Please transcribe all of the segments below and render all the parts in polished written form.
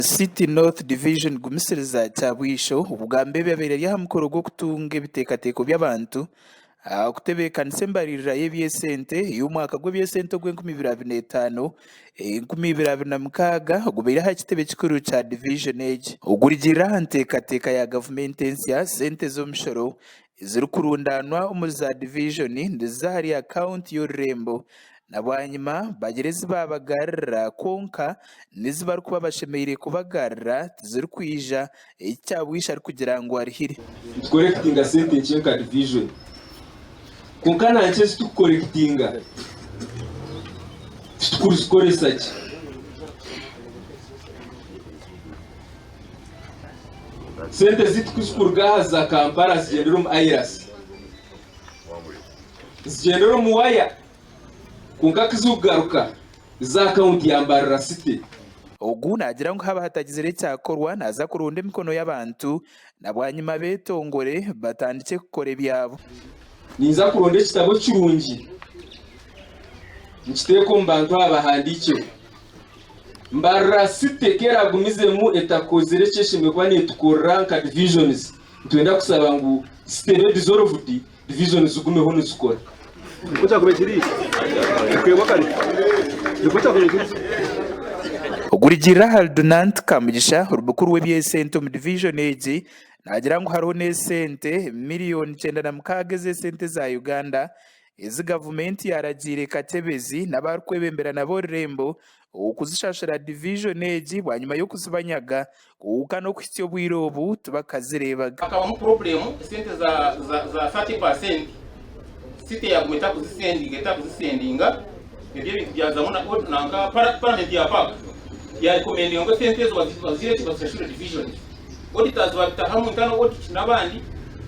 City North Division Gumisiriza Kyabwisho okugamba ebi abaire ari aha mukoro gw'okutunga ebiteekateeko by'abantu aha kutebeekanisa embaririra y'eby'esente ey'omwaka gw'eby'esente ogw'enkumi ibiri abiri n'etaano enkumi ibiri abiri na mukaaga ogubaire aha kitebe kikuru kya divijoni egi. Okurugiirira aha nteekateeka ya gavumenti ensya, sente z'omushoro ezirikurundaanwa omuri za divijoni niziza ahari akaunti y'orurembo na bwanyima bagira ezi baabagarurira kwonka n'ezi barikuba bashemereire kubagarurira tizirikwija, eki Kyabwisha arikugira ngu arihire. Nitukorekitinga sente nkye nka divijoni kwonka na nkye ezi turikukorekitinga titurikuzikoresa gye. Sente zaitu ku zikuruga aha za Kampala zigyendera omu Airasi, zigyendera omu waya kwonka ku zikugaruka ziza aha akawunti ya Mbarara City. Ogu naagira ngu haaba hatagizire ekyakorwa naaza kuronda emikono y'abantu na bwanyima beetongore batandikye kukora ebyabo. Ninza kuronda ekitabo kirungi nkiteeke omu bantu aba bahandiikyeho. Mbarara City ku eragumizemu etakozire eki eshemereire kuba netukorera nka divisions, nitwenda kusaba ngu City ebe dissolved, divisions zigumeho nizikora. Okurugiirira ahari Dunant Kamugisha, ori mukuru w'eby'esente omu divijoni egi, naagira ngu hariho n'esente miriyoni 96 ez'esente za Uganda ezi gavumenti yaaragiire Katebezi n'abarikwebembera nabo orurembo okuzishashura divijoni egi bwanyima y'okuzibanyaga kwonka n'okuhitsya obwire obu tibakazireebaga. Hakabamu problem esente za za za 30% city yaguma etakuzisendinga etakuzisendinga ebyo ebintu byazamu na nanka parliament ya park ya recommendinga ngu esente ezo bazigire ki bazishashure divisions auditors babitahamu internal audit n'abandi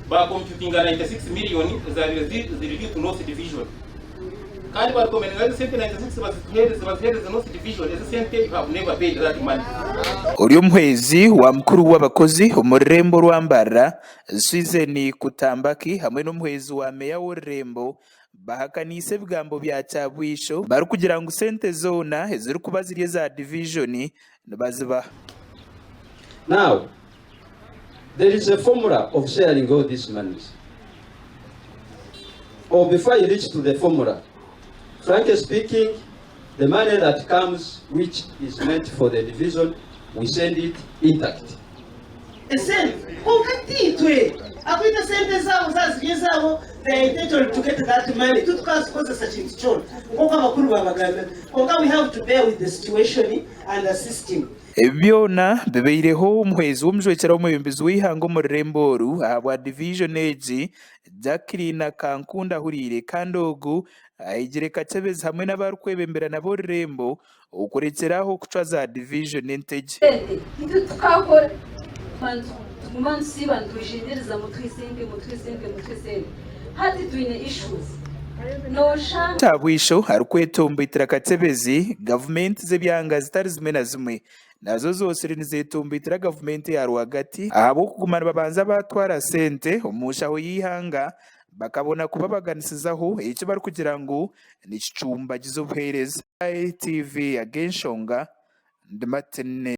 ba computinga 96 million ezabaire ziri due to north division kandi ba recommendinga ezo sente 96 bazituhereze bazihereze north division ezo sente you have never paid that money. Ori omuhwezi wa mukuru w'abakozi omu rurembo rwa Mbarara, Susan Kutambaki hamwe n'omuhwezi wa meeya w'orurembo bahakaniise ebigambo bya Kyabwisho barikugira ngu sente zoona ezirikuba ziri eza divijoni nibazibaha. Now, there is a formula of sharing all these monies. Or before I reach to the formula, frankly speaking, the money that comes which is meant for the division, we send it intact. Esente kwonka tiitwe akwita esente zaabo zazirya ezaabo they are entitled to get that money itwe tukazikozesa kintu kyona nkoku abakuru babagambira kwonka we have to bear with the situation and the system. Ebi byona bibaireho omuhwezi w'omujwekyera w'omwebembezi w'eihanga omu rurembo oru ahabwa divijoni egi, Jacqueline Kankunda Ahuriire kandi ogu ahigire Kakyebezi hamwe n'abarikwebembera nabo orurembo okurekyera aho kucwa za divijoni entegye. Sente itwe tukakora tuguma nitusiiba nitweshengyereza mutuhe sente mutuhe sente mutuhe sente hati twine issues noshanga. Kyabwisho arikwetomboitira Kakyebezi, gavumenti z'ebyanga zitari zimwe na zimwe nazo zoosire nizetomboitira gavumenti eya rwagati ahabw'okuguma nibabanza baatwara sente omu nshaho y'eihanga bakabona kubabaganisizaho eki barikugira ngu nikicumbagiza obuheereza. ITV ag'enshonga, ndi Martin.